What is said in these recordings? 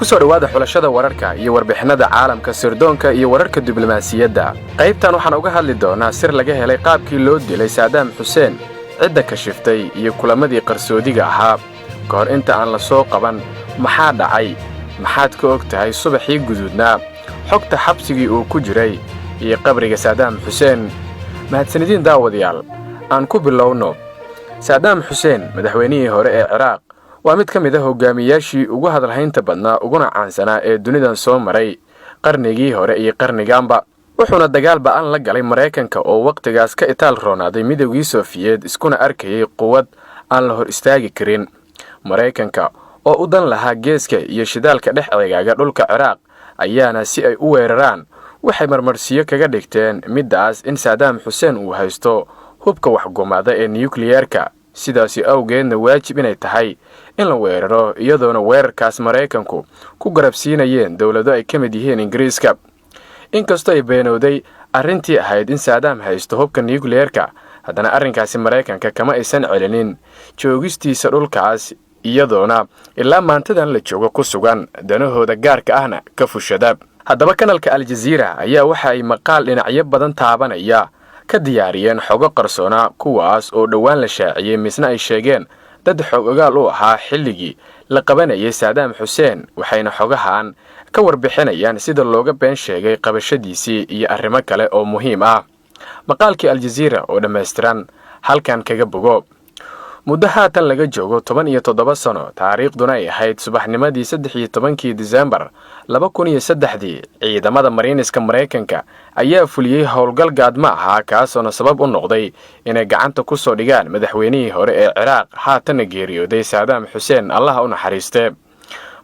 Ku soo dhowaada xulashada wararka iyo warbixinada caalamka, sirdoonka iyo wararka diblomaasiyadda. Qaybtan waxaan uga hadli doonaa sir laga helay qaabkii loo dilay Saadaam Xuseen, cidda kashiftay iyo kulamadii qarsoodiga ahaa. Ka hor inta aan la soo qaban, maxaa dhacay? Maxaad ka og tahay subaxii guduudnaa, xogta xabsigii uu ku jiray iyo qabriga Saadaam Xuseen? Mahadsanidin daawadayaal, aan ku bilowno. Saadaam Xuseen, madaxweynihii hore ee Ciraaq, waa mid ka mid a hogaamiyaashii ugu hadalhaynta badnaa uguna caansanaa ee dunidan soo maray qarnigii hore iyo qarniganba. Wuxuuna dagaal ba'an la galay Maraykanka oo wakhtigaas ka itaal roonaaday Midowgii Sofiyeed, iskuna arkayay quwad aan la hor istaagi karin. Maraykanka oo u dan lahaa geeska iyo shidaalka dhex ceegaaga dhulka Ciraaq ayaana si ay u weeraraan waxay marmarsiyo kaga dhigteen middaas in Saadaam Xuseen uu haysto hubka waxgumaada ee nukliyeerka, sidaasi awgeedna waajib inay tahay in la weeraro, iyadoona weerarkaas Maraykanku ku garabsiinayeen dowlado ay ka mid yihiin Ingiriiska. Inkastoo ay beenowday arrintii ahayd in Saadaam haysto hubka nukliyeerka, haddana arrinkaasi Maraykanka kama aysan celinin joogistiisa dhulkaas, iyadoona ilaa maantadan la joogo ku sugan, danahooda gaarka ahna ka fushada. Haddaba kanalka Aljaziira ayaa waxa ay maqaal dhinacyo badan taabanaya ka diyaariyeen xogo qarsoona, kuwaas oo dhowaan la shaaciyey, misna ay sheegeen dad xog ogaal u ahaa xilligii la qabanayay Saadaam Xuseen. Waxayna xogahan ka warbixinayaan sida looga been sheegay qabashadiisii iyo arrimo kale oo muhiim ah. Maqaalkii Aljaziira oo dhammaystiran halkan kaga bogo. Muddo haatan laga joogo 17 sano, taariikhduna ay ahayd subaxnimadii 13-kii Disembar 2003-dii, ciidamada Mariiniska Maraykanka ayaa fuliyey howlgal gaadma ahaa, kaasoona sabab u noqday inay gacanta ku soo dhigaan madaxweynihii hore ee Ciraaq, haatanna geeriyooday, Saadaam Xuseen, Allaha u naxariiste.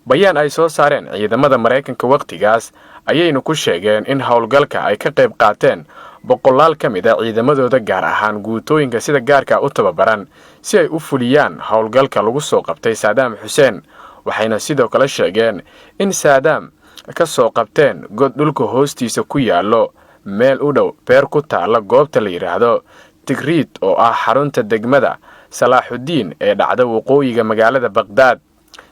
Bayaan ay soo saareen ciidamada Maraykanka wakhtigaas ayaynu ku sheegeen in howlgalka ay ka qayb qaateen boqolaal ka mid a ciidamadooda, gaar ahaan guutooyinka sida gaarka u tababaran, si ay u fuliyaan howlgalka lagu soo qabtay Saadaam Xuseen. Waxayna sidoo kale sheegeen in Saadaam ka soo qabteen god dhulka hoostiisa ku yaallo, meel u dhow beer ku taalla goobta la yidhaahdo Tigriid oo ah xarunta degmada Salaaxudiin ee dhacda waqooyiga magaalada Baqhdaad.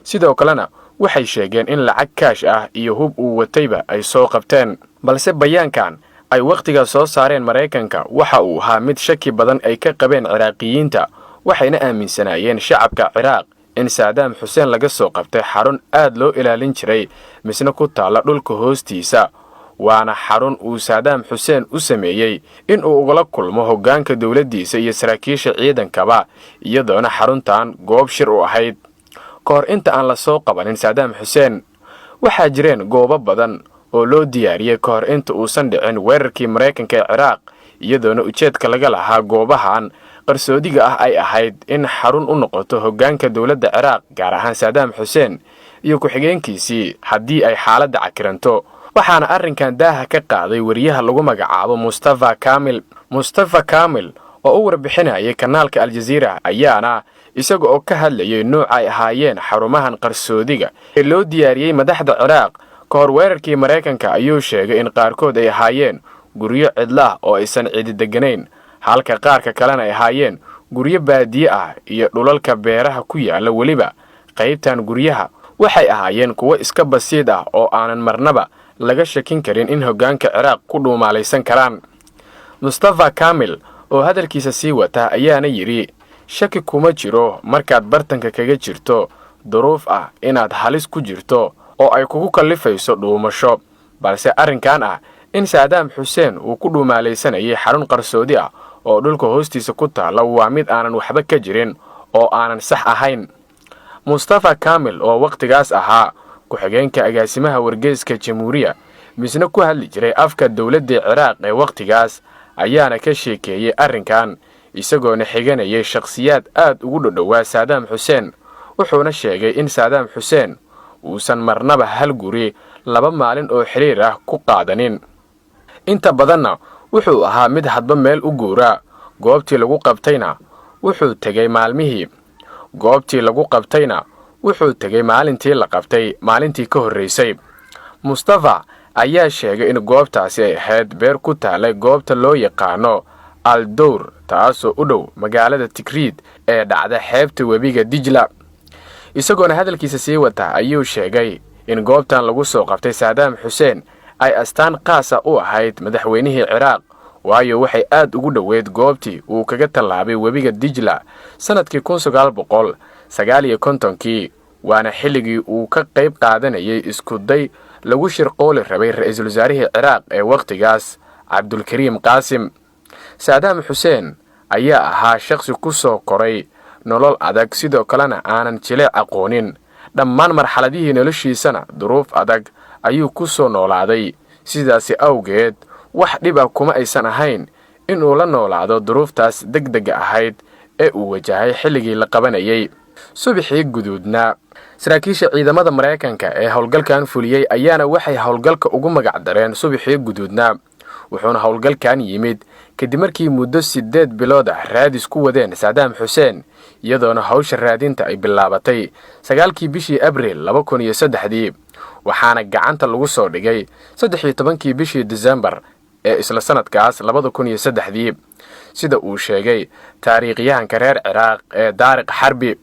Sidoo kalena waxay sheegeen in lacag kaash ah iyo hub uu watayba ay soo qabteen. Balse bayaankan ay wakhtigaa soo saareen Maraykanka waxa uu ahaa mid shaki badan ay ka qabeen Ciraaqiyiinta, waxayna aaminsanaayeen shacabka Ciraaq in Saadaam Xuseen laga soo qabtay xarun aad loo ilaalin jiray, misna ku taalla dhulka hoostiisa, waana xarun uu Saadaam Xuseen u sameeyey in uu ugala kulmo hoggaanka dowladdiisa iyo saraakiisha ciidankaba, iyadoona xaruntan goob shir u ahayd. Ka hor inta aan la soo qabanin Saadaam Xuseen, waxaa jireen goobo badan oo loo diyaariyey ka hor inta uusan dhicin weerarkii Maraykanka ee Ciraaq, iyadoona ujeedka laga lahaa goobahan qarsoodiga ah ay ahayd in xarun u noqoto hoggaanka dowladda Ciraaq, gaar ahaan Saadaam Xuseen iyo ku-xigeenkiisii, haddii ay xaaladda cakiranto. Waxaana arrinkan daaha ka qaaday weriyaha lagu magacaabo Mustafa Kamil. Mustafa Kamil oo u warbixinayay kanaalka Aljaziira ayaana isaga oo ka hadlayay nuuc ay ahaayeen xarumahan qarsoodiga ee loo diyaariyey madaxda Ciraaq ka hor weerarkii Maraykanka ayuu sheegay in qaarkood ay ahaayeen guryo cidlaah oo aysan cidi deganayn, halka qaarka kalena ay ahaayeen guryo baadiye ah iyo dhulalka beeraha ku yaalla. Weliba qaybtan guryaha waxay ahaayeen kuwo iska basiid ah oo aanan marnaba laga shakin karin in hoggaanka Ciraaq ku dhuumaalaysan karaan. Mustafa Kamil oo hadalkiisa sii wata ayaana yidhi: "Shaki kuma jiro markaad bartanka kaga jirto duruuf ah inaad halis ku jirto oo ay kugu kallifayso dhuumasho, balse arrinkan ah in Saadaam Xuseen uu ku dhuumaalaysanayay xarun qarsoodi ah oo dhulka hoostiisa ku taalla waa mid aanan waxba ka jirin oo aanan sax ahayn." Mustafa Kamil oo wakhtigaas ahaa ku-xigeenka agaasimaha wargeyska Jamhuuriya, misna ku hadli jiray afka dowladdii Ciraaq ee wakhtigaas, ayaana ka sheekeeyey arrinkan, isagoona xiganayay shakhsiyaad aad ugu dhodhowaa Saadaam Xuseen. Wuxuuna sheegay in Saadaam Xuseen uusan marnaba hal guri 2 maalin oo xidhiir ah ku qaadanin, inta badanna wuxuu ahaa mid hadba meel u guura. Goobtii lagu qabtayna wuxuu tegey maalintii la qabtay maalintii ka horraysay. Mustafa ayaa sheegay in goobtaasi ay ahayd beer ku taalay goobta loo yaqaano Al Dowr, taasoo u dhow magaalada Tigriid ee dhacda xeebta webiga Dijla. Isagoona hadalkiisa sii wata ayuu sheegay In goobtan lagu soo qabtay Saadaam Xuseen ay astaan qaasa u ahayd madaxweynihii Ciraaq, waayo waxay aad ugu dhoweyd goobtii uu kaga tallaabay webiga Dijla sannadkii 1959-kii, waana xilligii uu ka qayb qaadanayay iskuday lagu shirqooli rabay ra-iisul wasaarihii Ciraaq ee wakhtigaas, Cabdulkariim Qaasim. Saadaam Xuseen ayaa ahaa shakhsi ku soo koray nolol adag, sidoo kalena aanan jileec aqoonin. Dhammaan marxaladihii noloshiisana duruuf adag ayuu ku soo noolaaday. Sidaasi awgeed wax dhib ah kuma aysan ahayn inuu la noolaado duruuftaas degdega ahayd ee uu wajahay xilligii la qabanayay. Subaxii guduudna, saraakiisha ciidamada Maraykanka ee howlgalkan fuliyey ayaana waxay howlgalka ugu magac dareen Subaxii Guduudna, wuxuuna howlgalkan yimid kadib markii muddo 8 bilood ah raadis ku wadeen Saadaam Xuseen, iyadoona hawsha raadinta ay bilaabatay 9-kii bishii Abriil 2003-dii, waxaana gacanta lagu soo dhigay 13-kii bishii Disembar ee isla sannadkaas 2003-dii, sida uu sheegay taariikhyahanka reer Ciraaq ee Daariq Xarbi.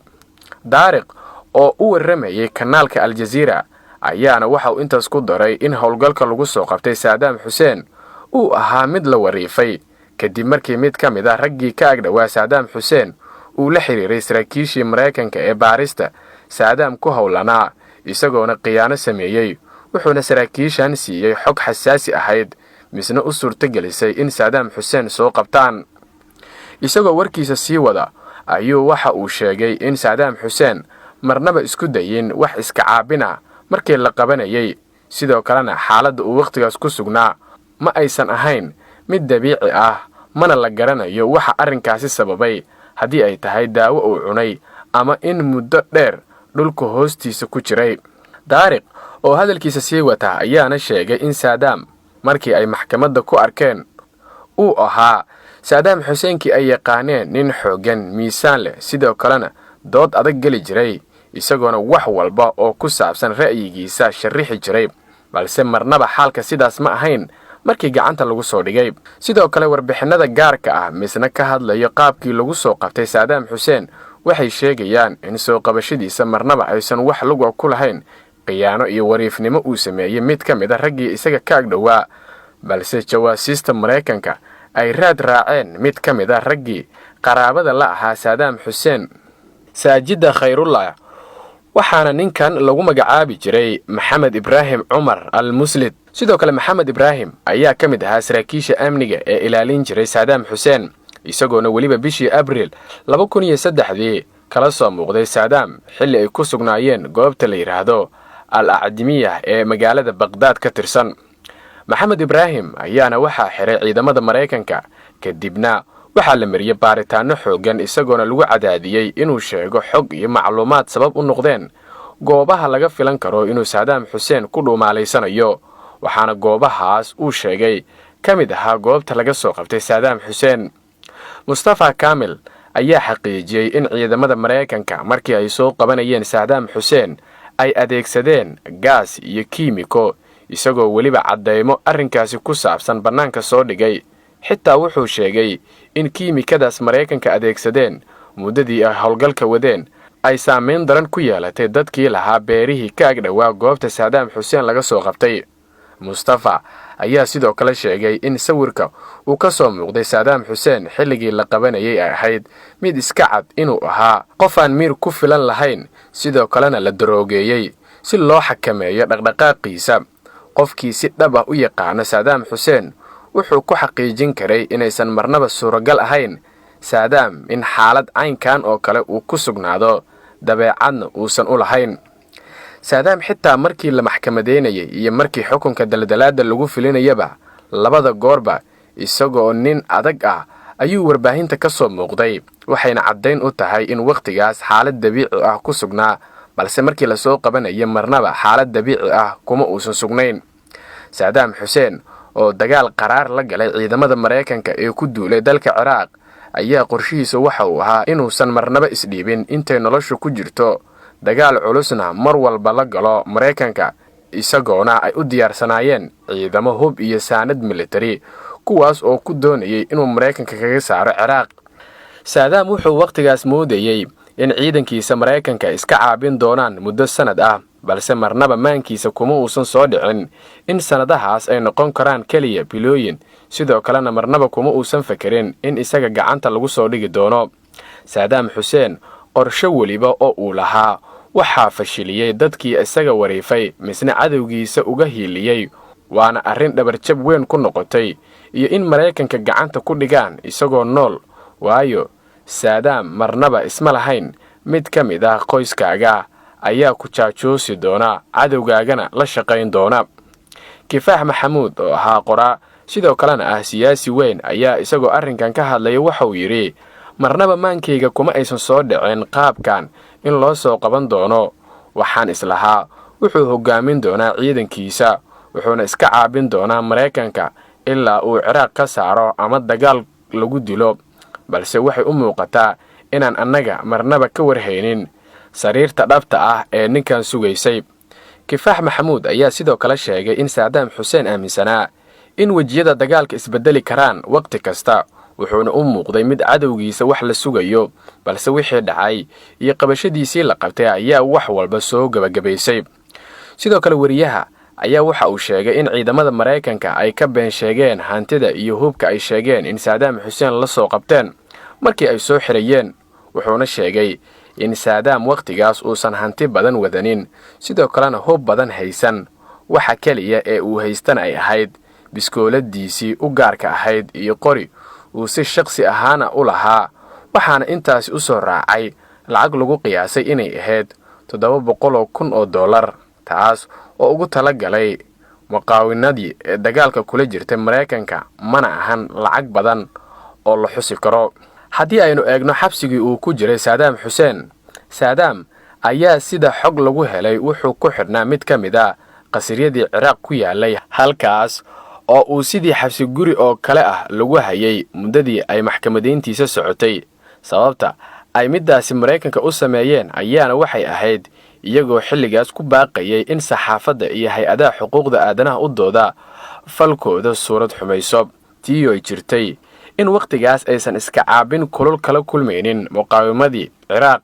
Daariq oo u warramayay kanaalka Aljaziira ayaana waxa uu intaas ku daray in howlgalka lagu soo qabtay Saadaam Xuseen uu ahaa mid la wariifay, kadib markii mid ka mid ah raggii ka agdhowaa Saadaam Xuseen uu la xiriiray saraakiishii Maraykanka ee baarista Saadaam ku howlanaa, isagoona khiyaano sameeyey, wuxuuna saraakiishan siiyey xog xasaasi ahayd, misna u suurtogelisay in Saadaam Xuseen soo qabtaan. Isagoo warkiisa sii wada ayuu waxa uu sheegay in Saadaam Xuseen marnaba isku dayin wax iska caabina markii la qabanayay, sidoo kalena xaaladda uu wakhtigaas ku sugnaa ma aysan ahayn mid dabiici ah, mana la garanayo waxa arrinkaasi sababay, haddii ay tahay daawo uu cunay ama in muddo dheer dhulka hoostiisa ku jiray. Daariq oo hadalkiisa sii wata ayaana sheegay in Saadaam markii ay maxkamadda ku arkeen uu ahaa Saadaam Xuseenkii ay yaqaaneen, nin xooggan, miisaan leh, sidoo kalena dood adag geli jiray, isagoona wax walba oo ku saabsan ra'yigiisa sharrixi jiray, balse marnaba xaalka sidaas ma ahayn markii gacanta lagu soo dhigay. Sidoo kale warbixinnada gaarka ah misna ka hadlayo qaabkii lagu soo qabtay Saadaam Xuseen waxay sheegayaan in soo qabashadiisa marnaba aysan wax luga ku lahayn khiyaano iyo wariifnimo uu sameeyey mid ka mid a raggii isaga ka agdhowaa, balse jawaasiista Maraykanka ay raad raaceen mid ka mid a raggii qaraabada la ahaa Saadaam Xuseen, Saajida Khayrullah, waxaana ninkan lagu magacaabi jiray Maxamed Ibraahim Cumar al Muslid. Sidoo kale Maxamed Ibraahim ayaa ka mid ahaa saraakiisha amniga ee ilaalin jiray Saadaam Xuseen, isagoona weliba bishii Abriil 2003-dii kala soo muuqday Saadaam xilli ay ku sugnaayeen goobta la yidhaahdo Al Acdimiya ee magaalada Baqdaad ka tirsan. Maxamed Ibraahim ayaana waxaa xiray ciidamada Maraykanka, kadibna waxaa la mariyey baaritaanno xooggan, isagoona lagu cadaadiyey inuu sheego xog iyo macluumaad sabab u noqdeen goobaha laga filan karo inuu Saadaam Xuseen ku dhuumaalaysanayo, waxaana goobahaas uu sheegay ka mid ahaa goobta laga soo qabtay Saadaam Xuseen. Mustafa Kamil ayaa xaqiijiyey in ciidamada Maraykanka markii ay soo qabanayeen Saadaam Xuseen ay adeegsadeen gaas iyo kiimiko, isagoo weliba caddaymo arrinkaasi ku saabsan bannaanka soo dhigay. Xitaa wuxuu sheegay in kiimikadaas Maraykanka adeegsadeen muddadii ay howlgalka wadeen ay saamayn daran ku yeelatay dadkii lahaa beerihii ka agdhowaa goobta Saadaam Xuseen laga soo qabtay. Mustafa ayaa sidoo kale sheegay in sawirka uu ka soo muuqday Saadaam Xuseen xilligii la qabanayay ay ahayd mid iska cad inuu ahaa qof aan miir ku filan lahayn, sidoo kalena la daroogeeyey si loo xakameeyo dhaqdhaqaaqiisa. Qofkii si dhab ah u yaqaano Saadaam Xuseen wuxuu ku xaqiijin karay inaysan marnaba suuragal ahayn Saadaam in xaalad caynkan oo kale uu ku sugnaado, dabeecadna uusan u lahayn. Saadaam xitaa markii la maxkamadeynayay iyo markii xukunka daldalaadda lagu filinayaba, labada goorba isagoo nin adag ah ayuu warbaahinta ka soo muuqday, waxayna caddayn u tahay in wakhtigaas xaalad dabiici ah ku sugnaa, balse markii lasoo qabanaya marnaba xaalad dabiici ah kuma uusan sugnayn. Saadaam Xuseen oo dagaal qaraar la galay ciidamada Maraykanka ee ku duulay dalka Ciraaq ayaa qorshihiisa waxa uu ahaa inuusan marnaba isdhiibin intay noloshu ku jirto, dagaal culusna mar walba la galo Maraykanka, isagoona ay u diyaarsanaayeen ciidamo hub iyo saanad militari, kuwaas oo ku doonayay inuu Maraykanka kaga saaro Ciraaq. Saadaam wuxuu wakhtigaas moodayey in ciidankiisa Maraykanka iska caabin doonaan muddo sannad ah, Balse marnaba maankiisa kuma uusan soo dhicin in sannadahaas ay noqon karaan keliya bilooyin. Sidoo kalena marnaba kuma uusan fekerin in isaga gacanta lagu soo dhigi doono. Saadaam Xuseen qorsho weliba oo uu lahaa waxaa fashiliyey dadkii isaga wariifay, misna cadowgiisa uga hiiliyey, waana arrin dhabarjab weyn ku noqotay iyo in Maraykanka gacanta ku dhigaan isagoo nool, waayo Saadaam marnaba isma lahayn mid ka mid ah qoyskaaga ayaa ku jaajoosi doona, cadowgaagana la shaqayn doona. Kifaax Maxamuud oo ahaa qoraa, sidoo kalena ah siyaasi weyn, ayaa isagoo arrinkan ka hadlaya waxauu yidhi: "Marnaba maankayga kuma aysan soo dhicin qaabkan in loo soo qaban doono. Waxaan islahaa wuxuu hoggaamin doonaa ciidankiisa, wuxuuna iska caabin doonaa Maraykanka ilaa uu Ciraaq ka saaro ama dagaal lagu dilo. Balse waxay u muuqataa inaan annaga marnaba ka warhaynin sariirta dhabta ah ee ninkan sugaysay." Kifaax Maxamuud ayaa sidoo kale sheegay in Saadaam Xuseen aaminsanaa in wejiyada dagaalka isbedeli karaan wakhti kasta, wuxuuna u muuqday mid cadowgiisa wax la sugayo, balse wixii dhacay iyo qabashadiisii la qabtay ayaa wax walba soo gebagabaysay. Sidoo kale weriyaha ayaa waxa uu sheegay in ciidamada Maraykanka ay ka been sheegeen hantida iyo hubka ay sheegeen in Saadaam Xuseen la soo qabteen markii ay soo xirayeen, wuxuuna sheegay in Saadaam wakhtigaas uusan hanti badan wadanin, sidoo kalena hub badan haysan. Waxa keliya ee uu haystana ay ahayd biskooladiisii u gaarka ahayd iyo qori uu si shaqsi ahaana u lahaa, waxaana intaasi u soo raacay lacag lagu qiyaasay inay ahayd $700,000 oo dollar, taas oo ugu tala galay muqaawinadii ee dagaalka kula jirtay Maraykanka. Mana ahan lacag badan oo la xusi karo. Haddii aynu eegno xabsigii uu ku jiray Saadaam Xuseen, Saadaam ayaa sida xog lagu helay wuxuu ku xidhnaa mid ka mid a qasiryadii Ciraaq ku yaalay, halkaas oo uu sidii xabsi guri oo kale ah lagu hayay muddadii ay maxkamadayntiisa socotay. Sababta ay middaasi Maraykanka u sameeyeen ayaana waxay ahayd iyagoo xilligaas ku baaqayay in saxaafadda iyo hay-adaha xuquuqda aadanaha u dooda falkooda suurad xumayso, tiiyoy jirtay in wakhtigaas aysan iska caabin kulul kala kulmaynin muqaawimadii Ciraaq.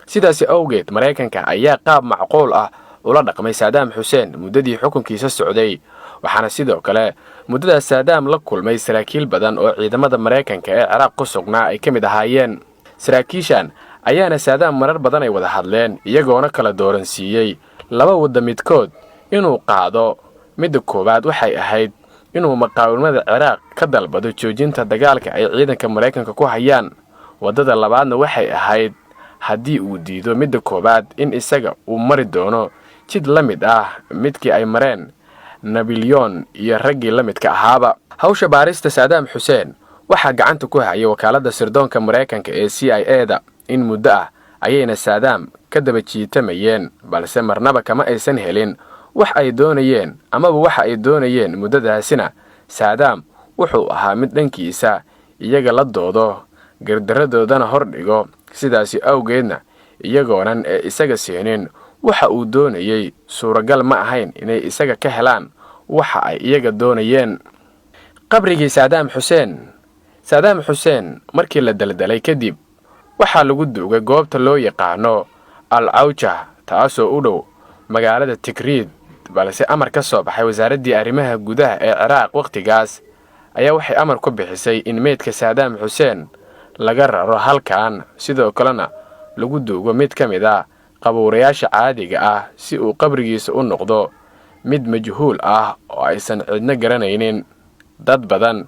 Sidaasi awgeed Maraykanka ayaa qaab macquul ah ula dhaqmay Saadaam Xuseen muddadii xukunkiisa socday, waxaana sidoo kale muddadaas Saadaam la kulmay saraakiil badan oo ciidamada Maraykanka ee Ciraaq ku sugnaa ay ka mid ahaayeen. Saraakiishan ayaana Saadaam marar badan ay wada hadleen, iyagoona kala dooransiiyey laba wadda midkood inuu qaado. Midda koowaad waxay ahayd inuu muqaawimada Ciraaq ka dalbado joojinta dagaalka ay ciidanka Maraykanka ku hayaan. Waddada labaadna waxay ahayd haddii uu diido midda koowaad, in isaga uu mari doono jid la mid ah midkii ay mareen Nabilyon iyo raggii la midka ahaaba. Hawsha baarista Saadaam Xuseen waxaa gacanta ku hayay wakaaladda sirdoonka Maraykanka ee CIA da. In muddo ah ayayna Saadaam ka daba jiitamayeen, balse marnaba kama aysan helin wax ay doonayeen amaba waxa ay doonayeen. Muddadaasina Saadaam wuxuu ahaa mid dhankiisa iyaga la doodo, gardarradoodana hor dhigo. Sidaasi awgeedna iyagoonan ee isaga siinin waxa uu doonayey, suuragal ma ahayn inay isaga ka helaan waxa ay iyaga doonayeen. Qabrigii Saadaam Xuseen. Saadaam Xuseen markii la daldalay kadib waxaa lagu duugay goobta loo yaqaano Al Cawjah, taasoo u dhow magaalada Tigriid. Balse amar ka soo baxay wasaaraddii arrimaha gudaha ee Ciraaq wakhtigaas ayaa waxay amar ku bixisay in meydka Saadaam Xuseen laga raro halkan, sidoo kalena lagu duugo mid ka mid a qabuurayaasha caadiga ah, si uu qabrigiisa u noqdo mid majhuul ah oo aysan cidno garanaynin. Dad badan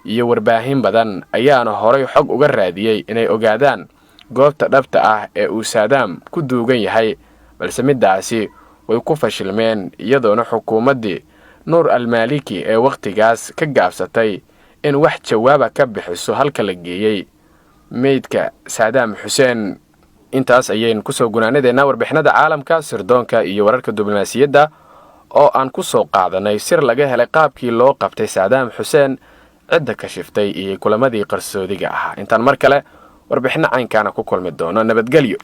iyo warbaahin badan ayaana horay xog uga raadiyey inay ogaadaan goobta dhabta ah ee uu Saadaam ku duugan yahay, balse middaasi way ku fashilmeen, iyadoona xukuumaddii Nuur Almaaliki ee wakhtigaas ka gaabsatay in wax jawaaba ka bixiso halka la geeyey meydka Saadaam Xuseen. Intaas ayaynu kusoo gunaanadeennaa warbixinada caalamka, sirdoonka iyo wararka diblomaasiyadda oo aan ku soo qaadanay sir laga helay qaabkii loo qabtay Saadaam Xuseen, cidda kashiftay iyo kulamadii qarsoodiga ahaa. Intaan mar kale warbixinno caynkaana ku kulmi doono, nabadgelyo.